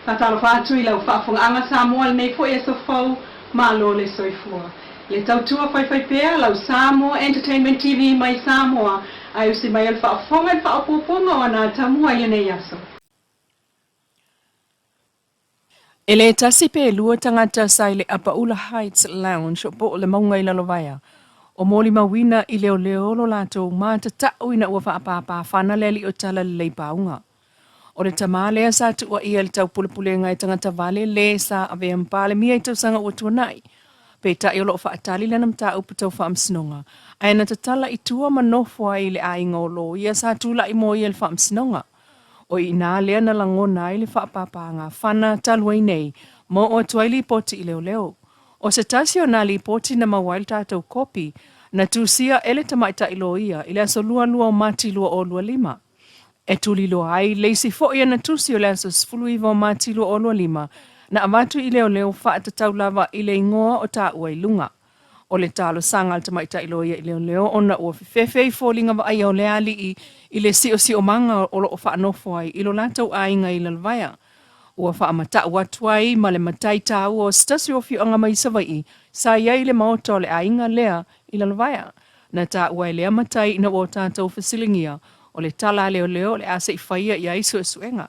Faatalofa atu i lau faafofogaaga Samoa i lenei foi aso fou, malo le soifua. Le tautua faifaipea lau Samoa Entertainment TV mai Samoa ae usi mai o le faafofoga i le faaopoopoga o ana atamua i lenei aso. E le tasi pe lua tagata sa i le Apaula Heights Lounge po o le mauga i Lalovaea o molimauina i leoleo lo latou matatau ina ua faapāpāfana le alii o Talalelei Pauga. O le tama lea sa tuuaia i le taupulepulega e tagata vale le sa avea ma Palemia i tausaga ua tuanai. Peitai o lo o faatali lana mataupu tau faamasinoga, ae na tatala i tua ma nofo ai i le aiga o loia sa tulai mo ia i le faamasinoga. O i inā lea na lagona ai le faapāpāgafana talu ai nei ma oo atu ai lipoti i leoleo. O se tasi o nā lipoti na maua ai le tatou kopi, na tusia e le tamaitai loia i le aso 22 o Mati 2025. E tuliloa ai le isi foi ana tusi o le aso 19 o Mati 2025 na avatu i leoleo faatatau lava i le igoa o taua i luga. O le talosaga a le tamaitai loia i leoleo ona ua fefefe i foliga vaaia o lea alii i le siosiomaga o lo o faanofo ai i lo latou aiga i Lalovaea. Ua faamatau atu ai ma le matai taua o se tasi o afioaga mai Savaii sa i ai i le maota o le aiga lea i Lalovaea. Na taua e lea matai ina ua o tatou fesiligia, o le tala a leoleo o le a se i faia i ai suesuega.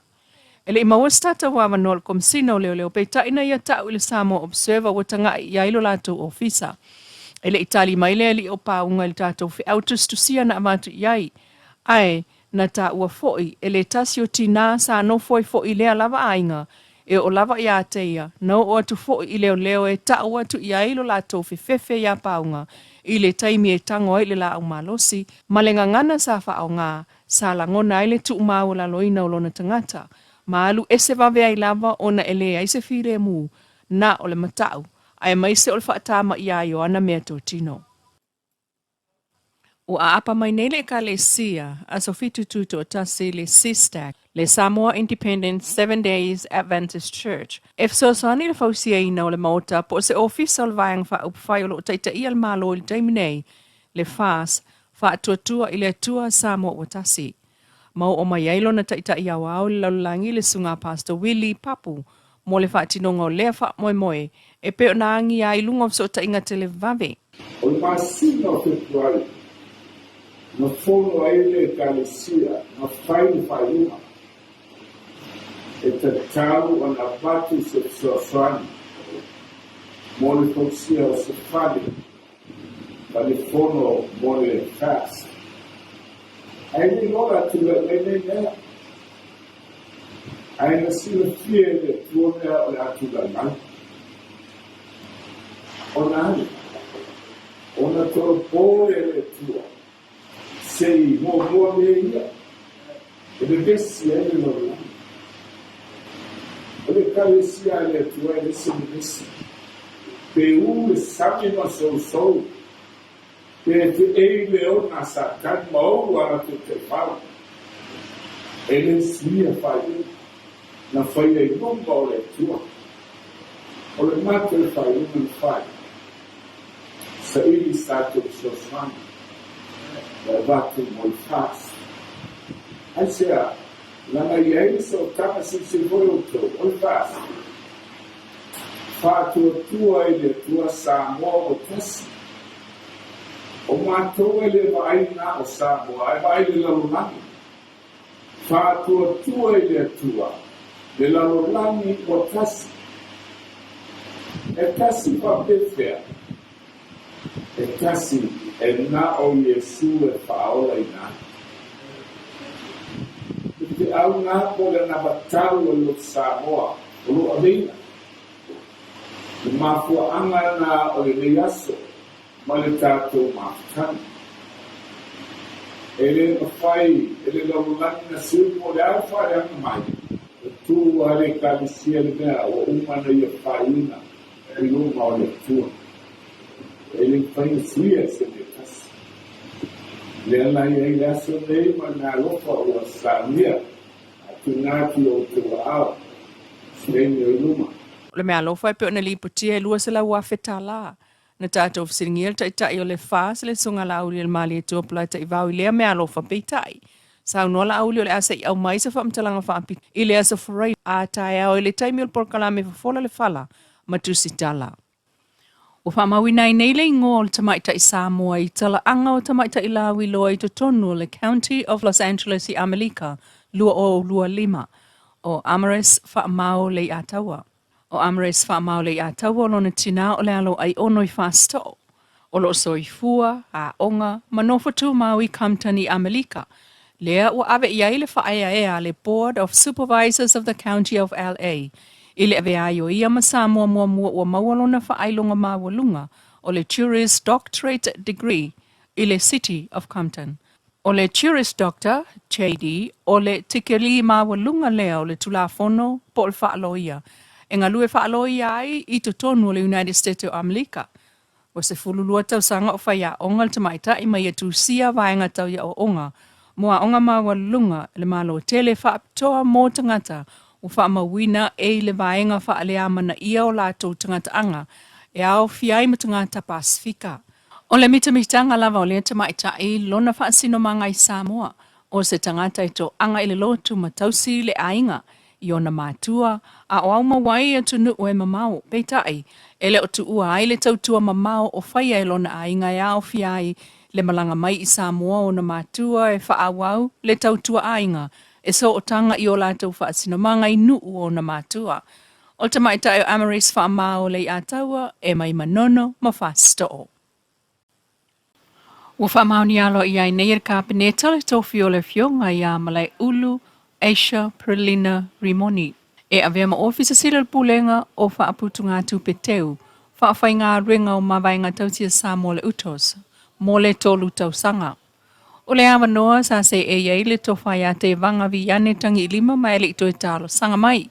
E le i maua se tatou avanoa o le Komesina o Leoleo peitai na ia ta'u i le Samoa Observer ua taga'i i ai lo latou ofisa. E le i tali mai le alii o Pauga i le tatou feau tusitusia na avatu i ai, ae na taua foi e le tasi o tinā sa nofo ai foi i lea lava aiga e oo lava iā te ia na oo atu foi i leoleo e ta'u atu i ai lo latou fefefe iā Pauga i le taimi e tago ai i le lāʻau malosi ma le gagana sa faaaogā Sa lagona ai le tuumaualaloina o lona tagata, ma alu ese vave ai lava ona e leai se filemu, na o le matau, aemaise o le faatamaia ai o ana meatotino. Ua aapa mai nei le Ekalesia Aso Fitu Tutoatasi le SISDAC, le Samoa Independent Seven Days Adventist Church, e fesoasoani i le fausiaina o le maota po o se ofisa o le Vaega Faaupufai o lo o taitaia le Malo i le taimi nei, le FAS, Faatuatua i le Atua Samoa ua tasi. Ma oo mai ai lona taitai aoao i le lalolagi le Susuga Pastor Willie Papu mo le faatinoga o lea faamoemoe e pei ona agia ai i luga o fesootaiga televave. O le masina o Fepuari, na fono ai le Ekalesia na fai le faaiuga e tatau ona avatu se fesoasoani mo le fausia o se fale ma le fono mo le fast. Ae le iloa la tulai mai nei mea. Ae na silafia e le Atua mea o le a tulai mai. Ona ale, ona tolopo lea e le Atua, se i muamua mea ia, e vevesi ai le lalolagi. O le Ekalesia a le Atua e le se vevesi, pe u le sami ma sousou, pe feei le ona a Satani ma ou a latou taifau, e le suia faaiuga na faia i luma o le Atua. O le matou le faaiuga na fai, saili sa tatou fesoasoani e avatu mo le FAST. Aisea? Leaga e i ai le sootaga silisili foi outou, o le FAST. Faatuatua i le Atua Samoa ua tasi. O matou e le vaai na o Samoa ae vaai le lalolagi. Faatuatua i le Atua le lalolagi ua tasi. E tasi faapefea? E tasi e na o Iesu e faaolaina ai. I te auga po le anavatau o le Lotu Samoa o lo o aveina. Le mafuaaga na o lenei aso ma le tatou mafutaga. E le mafai e le lalolagi na sui po o le a le faaleaga mai. E tu a le Ekalesia le mea ua uma na ia faiina i luma o le Atua. E le mafai na suia e se mea tasi. Lea la i ai le aso nei ma le mea alofa ua saunia a tuuina atu i outou aao se taimi o i luma. O le mea alofa e pei ona lipotia e $200,000 Na tatou fesiligia le Taitai o le FAS, le Susuga Laauli Malietoa Polataivao i lea meaalofa, peitai, Saunoa Laauli o le a se i aumai se faamatalaga faapitoa i le Aso Faraile a taeao i le taimi o le polokalame Fofola le Fala ma Tusitala. Ua faamauina ai nei le igoa o le tamaitai Samoa i talaaga o tamaitai lauiloa i totonu o le County of Los Angeles i Amelika 2025, o Amaris Faamao Leiataua. O Amaris Faamao Leiataua o lona tinā o le alo Aiono i Fasito'o. O lo o soifua, aoga, ma nofo tumau i Compton i Amelika, lea ua ave i ai le faaeaea a le Board of Supervisors of the County of LA i le avea ai o ia ma Samoa muamua ua maua lona faailoga maualuga o le Juris Doctorate Degree i le City of Compton. O le Juris Doctor, JD, o le tikeri maualuga lea o le Tulafono po o le Faaloia e galue faaloia ai i totonu o le United States o Amelika. Ua 12 tausaga o faiaoga le tamaitai ma ia tusia vaega tau i aoaoga mo aoga maualuluga i le Malo tele faapitoa mo tagata ua faamauina e i le vaega faaleamanaia o latou tagataaga e aofia ai ma tagata Pasefika. O le mitamitaga lava o lea tamaitai lona faasinomaga i Samoa, o se tagata e toaga i le lotu ma tausi le aiga i ona matua, a o aumau ai atunuu e mamao. Peitai, e le o tuua ai le tautua mamao o faia e lona aiga e aofia ai le malaga mai i Samoa o ona matua e faaauau le tautua aiga e sootaga i o latou faasinomaga i nuu o ona matua. O le tamaitai o Amaris Faamao Leiataua e mai Manono ma Fasito'o. Ua faamaonia aloaia ai nei e le Kapeneta le tofi o le Afioga ia Malaeulu Asia Perlina Rimoni e avea ma Ofisa Sili o le Pulega o Faaputugatupe Teu Faafaigaluega o Mavaega Tausia Samoa le UTOS mo le tolu tausaga. O le avanoa sa seei ai le tofa ia Tevaga Viane Tagiilima ma e le i toe talosaga mai.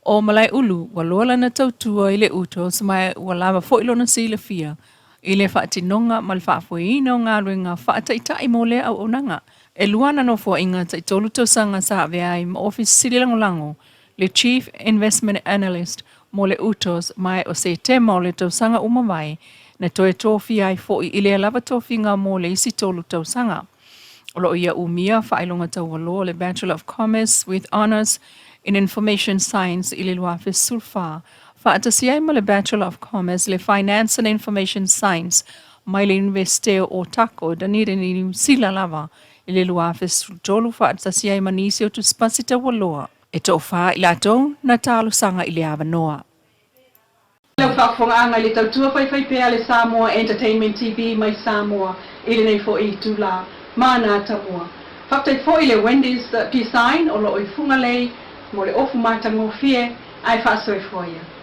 O Malaeulu, ua loa lana tautua i le UTOS ma ua lava foi lona silafia i le faatinoga ma le faafoeina o galuega faataitai mo lea auaunaga. E lua ana nofoaiga taitolu tausaga sa avea ai ma Ofisa Sili Lagolago, le Chief Investment Analyst mo le UTOS ma o Setema o le tausaga ua mavae, na toe tofia ai foi i lea lava tofiga mo le isi tolu tausaga. O lo o ia umia faailoga taualoa o le Bachelor of Commerce with Honours in Information Science i le 2014, faatasi ai ma le Bachelor of Commerce le Finance and Information Science mai le Iunivesite o Otago, Dunedin i Niu Sila lava i le 2013, faatasi ai ma nisi o tusipasi taualoa e toafa i latou na talosaga i le avanoa. Lau faafofogaaga i le tautua faifaipea a le Samoa Entertainment TV mai Samoa i lenei foi itulā ma na tamua. Faafetai foi i le Wendy's Design o lo o i Fugalei mo le ofu matagofie ae faasoifua ia.